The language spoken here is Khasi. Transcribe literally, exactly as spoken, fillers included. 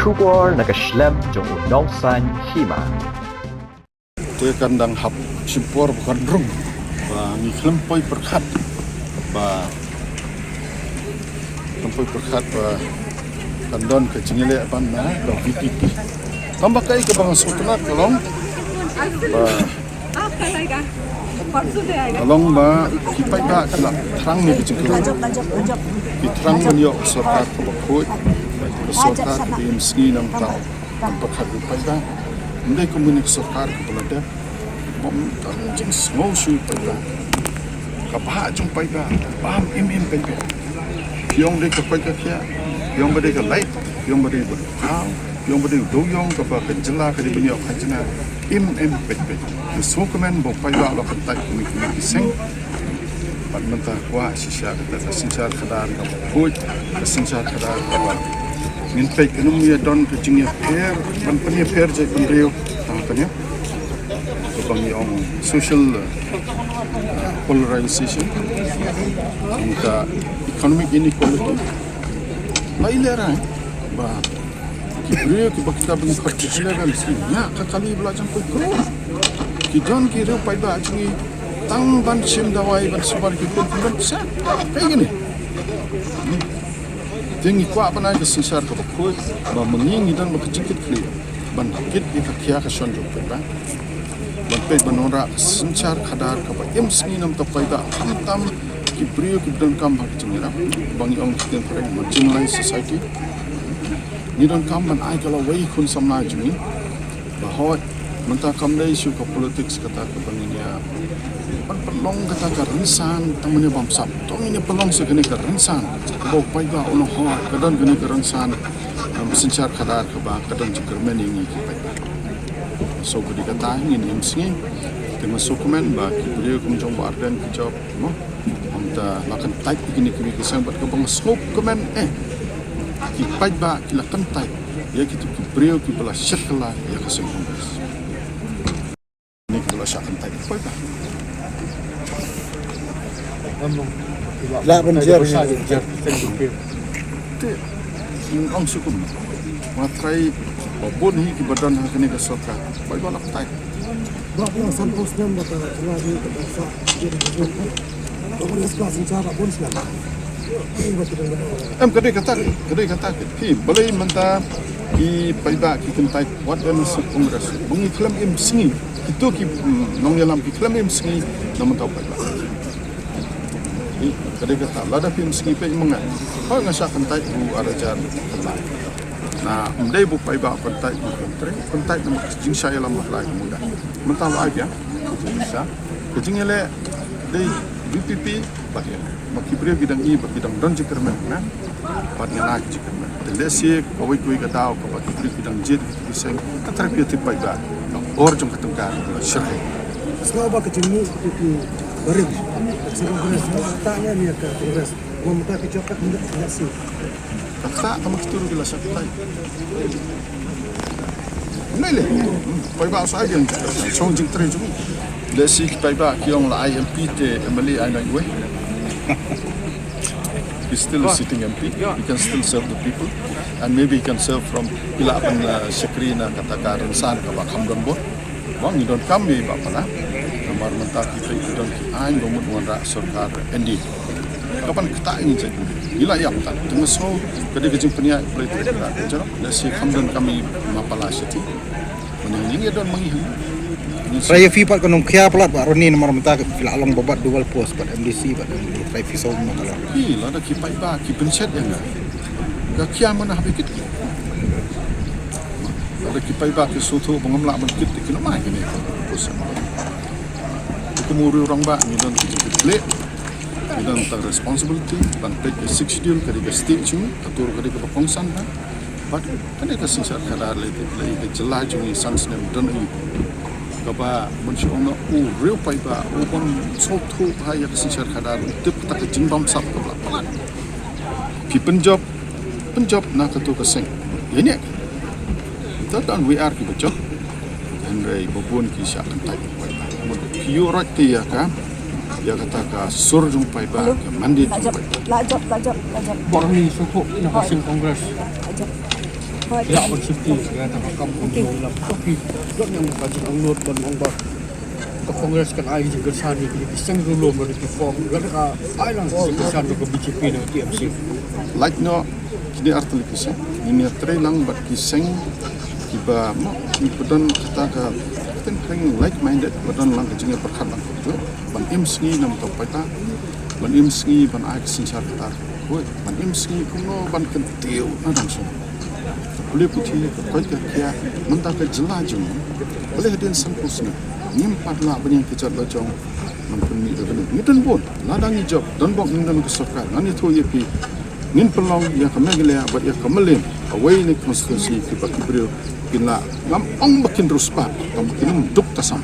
Khubor na ka shlem jong u nongsaiñ hima. Te kan dang hap shim por ba kan rung ba ngi khlem poi pyrkhat ba khlem poi pyrkhat ba kan don ka jingïaleh ban na ka V P P. Tang ba kaei kaba nga sngewtynnat ka long ba ka long ba ki paidbah ki la thrang ïa ka jingkyrmen, ki thrang ban ïoh ka sorkar kaba khuid, ka sorkar kaba im sngi namar tang pyrkhat ïa u paidbah. Ym dei kum kane ka sorkar kaba la dep, bym don jingsngew shuh ïa u paidbah. Ka bhah jong u paidbah bam im im peit peit. Ïong dei ka koit ka khiah, ïong ba dei ka light, ïong ba dei ba phaw, ïong ba dei u dewïong kaba ka jylla ka dei ban ïoh khajna, im im peit peit. Nga sngewkmen ba u paidbah u la kyntait kum kine ki seng. Bad mynta kwah shisha kata ka synshar khadar kaba khuid, ka synshar khadar kaba ngin peit kan ym ïa don ka jingïapher, ban pynïapher jaitbynriew tang kane. Kaba ngi ong social, uh, polarization, ka economic inequality. Ba i lehrain ba ki briew kiba kita ba ngi particular ban sngewthuh ïa ka kali ba la jam poi kro. Ki don ki riew paidbah jong ngi tang ban shim dawai ban sumar ki khun ki don pisa. Kaei kane? Te ngi kwah ban ai ka synshar kaba khuid ba ma ngi ngi don ba ka jingkit khlieh ban kit ïa ka khia ka shon jong u paidbah. Ban peit ban wanrah ka synshar khadar kaba im sngi namar u paidbah, khamtam ki briew kiba donkam ha ka jingïarap, ba ngi ong ha ka ktien phareng marginalized society. Ngi donkam ban ai ka lawei khun samla jong ngi ba hooid, mynta kam dei shuh ka politics kata kaba ngin ïa ban pynlong kata ka rynsan tang mynne bamsap. To ngin ïa pynlong sha kane ka rynsan kaba u paidbah u nonghor, ka don kane ka rynsan, um, synshar khadar kaba ka don jingkyrmen ïa ngi ki paidbah. So ka dei kata ngin im sngi. Te nga sngewkmen ba ki briew kum jong Bah Ardent ki jop, mo. Mynta la kyntait ïa kine kiwei ki seng bad kaba nga sngewkmen eh, ki paidbah ki la kyntait ïa kito ki briew kiba la shet kylla ïa ka seng Congress. Kine kiba la shah kyntait ki paidbah. La ban jer, jer. Te ong shuh kumno? Nga trai ba bun hi kiba don ha kane ka sorkar, paidbah la kyntait. Ba pula san phew snem ba ka jylla jong ngi ka bangsa. Ba pula skla synshar ba bun snem. Em, ka dei kata, ka dei kata. Hi, balei mynta ki paidbah ki kyntait wat ban suk Congress? Ba ngi khlem im sngi. Kito ki, mm, nongïalam ki khlem im sngi na mynta u paidbah. Hi, ka dei kata, lada phi im sngi phi im nga. Hooid nga shah kyntait u ar hajar. Na, ym dei ba u paidbah u kyntait, u kyntait, u kyntait namar ka jingshah ïalam ba la ai ka mut. Mynta la ai biang ka jingshah, ka jingïaleh dei VPP bad ïa ma ki briew ki dang i ba ki dang don jingkyrmen na bad ngan ai ka jingkyrmen. Te lehse kawei kawei ka daw kaba ki briew ki dang jied ki seng, ka trei phi ïa u paidbah na bor jong ka tyngka kaba la shyrkhei. Sngewbha ka jingmut ki barim. Sngewbha ka Congress, ka Congress. Mynta ki jop ka mynta ki la siew. Kata ka ma ki tu ruh ki la shah kyntait. Nai le. Paidbah sa ai biang shong jingtrei jong. Lehse ki paidbah ki ong la ai MP te MLA ai na iwei. He's still a sitting MP. He can still serve the people. And maybe he can serve from, ki lah ban, uh, shakri na kata ka rynsan kaba kham don bor. Ba ngi donkam ïa i Bah Pala. Namar mynta ki peit ki don ki aiñ ba mut wanrah sorkar NDA. Ka ban ktah ïa ngi jait. Ngi la ïap tat. Te nga sngew ka dei ka jingpynïaid Blei te ka jong. Lehse kham donkam ïa i Ma Pala shatei. Mynne ngi ïa don ma ngi hang. Trai ïa phi pat ka nongkhia palat Bah Ronnie namar mynta ka phi la long ba bat dual post bad MDC bad MLA. Trai phi sngewbha palat. Phi lada ki paidbah ki pynshet ïa nga. Ka khia mynne ha phi kit. Lada ki paidbah ki sngewthuh ba ngam lah ban kit te kin ym ai kine. Te kum u riew rangbah ngi don ki jingkitkhlieh, ngi don tang responsibility ban peit ka Sixth Schedule ka dei ka state jong ngi, ka tur ka dei kaba kongsan bha. Bad kane ka synshar khadar lei te lei ka jylla jong ngi san snem don ïa kaba mynshuwa u riew paidbah u bym sngewthuh bha ïa ka synshar khadar, u tip kata ka jingbamsap kaba la palat. Ki pynjop, pynjop na kato ka seng. Ïa ne. Te don we are kiba jop. Hynrei ba bun ki shah kyntait. Mut ki ïoh rot te ïa ka, ïa kata ka sur jong paidbah, ka mandate jong paidbah. La jop, la jop, la jop. Bor ni sukuk na ka seng Congress. La jop. Ïa ban shuti ïa kata ka kam kum jong la ka phi. Don yang ka jingangnud ban ong ba ka Congress kan ai jingkyrshan ïa ki seng rulo ba ki form ïa ka ai lang jingkyrshan ka B J P na T M C. Lait noh kine artylli ki seng, ngin ïatrei lang bad ki seng kiba mo kiba don kata ka, kata ka like minded, ba don lang ka jingïapyrkhat lang kata ban im sngi namar ka paita, ban im sngi ban ai ka synshar kata. Hooid, ban im sngi kumno ban kyntiew na dang shen. Ka pule puthi, ka koit ka khiah, mynta ka jylla jong ngi. Balei hadien sanphew snem ngim pat lah ban ïeng kjat la jong. Ngan pynmih da kane. Ngi don bun, lada ngi jop, don bok ngin don ka sorkar, ngan ïathuh ïa phi. Ngin pynlong ïa ka Meghalaya bad ïa ka Mawlai, kawei na ki constituency kiba ki briew kin lah, ngam ong ba kin riewspah, tang ba kin ym duk tasam.